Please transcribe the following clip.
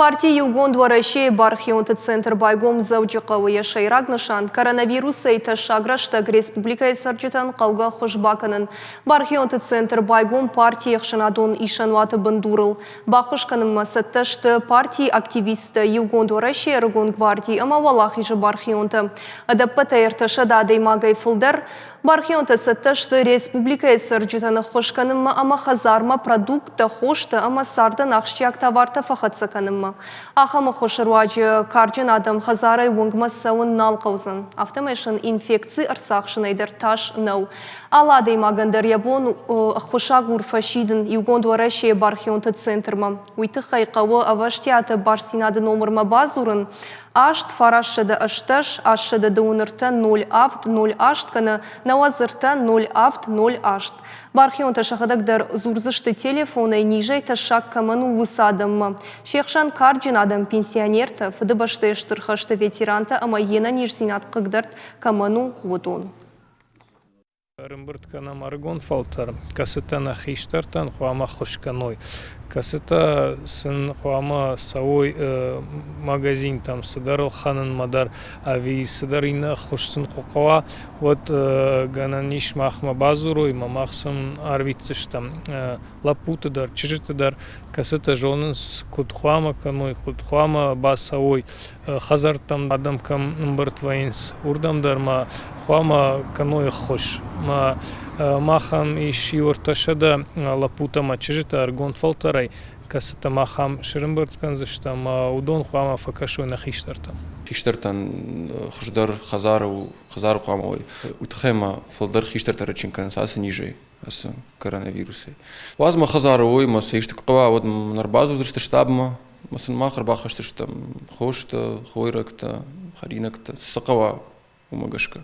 Парти Иугонд Уӕрӕсе-йы бархионты центр байгом Дзӕуджыхъӕуы. Йӕ сӕйраг нысан – коронавирусӕй тӕссаг рӕстӕг республикӕйы цӕрджытӕн хъӕугӕ ӕххуыс бакӕнын. Бархионты центр байгом партийы ӕхсӕнадон исӕнуаты бындурыл. Баххуыс кӕнынмӕ цӕттӕ сты партийы активисттӕ, Иугонд Уӕрӕсе, Ӕрыгон гварди ӕмӕ Уӕлахизы бархионтӕ. Ӕдӕппӕтӕй 300 адӕймагӕй фылдӕр. Бархионтӕ цӕттӕ сты республикӕйы цӕрджытӕн ӕххуыс кӕнынмӕ ӕмӕ хӕдзармӕ продукттӕ, хостӕ ӕмӕ цардӕн ахсджиаг товартӕ фӕхӕццӕ кӕнынмӕ. Ахӕм ӕххуысы руаджы карджын адӕм хӕдзарӕй уынгмӕ цӕуын нал хъӕудзӕн. Афтӕмӕй сын инфекци ӕрцахсынӕй дӕр тас нӕу. Алы адӕймагӕн дӕр йӕ бон ӕххуысагур фӕсидын Иугонд Уӕрӕсейы бархионты центрмӕ. Уый тыххӕй хъӕуы ӕвӕстиаты бастдзинады номырмӕ бадзурын, 8 918 823 07 08 кӕнӕ 93 07 08. Бархионтӕ сӕхӕдӕг дӕр дзурдзысты телефонӕй, низӕй тӕссаг кӕмӕн у, уыцы адӕммӕ. Се хсӕн карджын адӕм, пенсионертӕ, Фыдыбӕстӕйы Стыр хӕсты ветерантӕ ӕмӕ йе нӕниздзинад хъыгдӕрд кӕмӕн у, уыдон. Ӕрӕмбырд кӕнӕм ӕрыгон фӕлтӕр, кӕцытӕ нӕ хистӕртӕн хъуамӕ ӕххуыс кӕной, кӕцытӕ сын хъуамӕ цӕуой магазинтӕм цыдӕр ӕлхӕнынмӕ дӕр ӕви цыдӕр иннӕ ӕххуыс сын куы хъӕуа, уӕд гӕнӕн ис махмӕ бадзурой ӕмӕ мах сын арвитдзыстӕм лӕппуты дӕр, чызджыты дӕр, кӕцытӕ зонынц, куыд хъуамӕ кӕной, куыд хъуамӕ бацӕуой хӕдзӕрттӕм адӕм кӕм ӕмбырд вӕййынц, уырдӕм дӕр ма хъуамӕ кӕной ӕххуыс. Махӕн ис иу 300 лӕппутӕ ӕмӕ чызджытӕ ӕрыгон фӕлтӕрӕй, кӕцытӕ мах ам сӕрӕмбырд кӕндзыстӕм ӕмӕ уыдон хъуамӕ фӕкӕсой нӕ хистӕртӕм. Хистӕртӕн хуыздӕр хӕдзары хӕдзары хъуамӕ уой. Уый тыххӕй ма фылдӕр хистӕртӕ рынчын кӕнынц ацы низӕй, ацы коронавирусӕй. Уадз мӕ хӕдзары уой, мӕ сӕ исты куы хъӕуа, уӕд мын ӕрбадзурдзысты штабмӕ, мӕ сын мах ӕрбахӕсдзыстӕм хостӕ, хойрӕгтӕ, хӕринӕгтӕ, цы хъӕуа, уымӕ гӕсгӕ.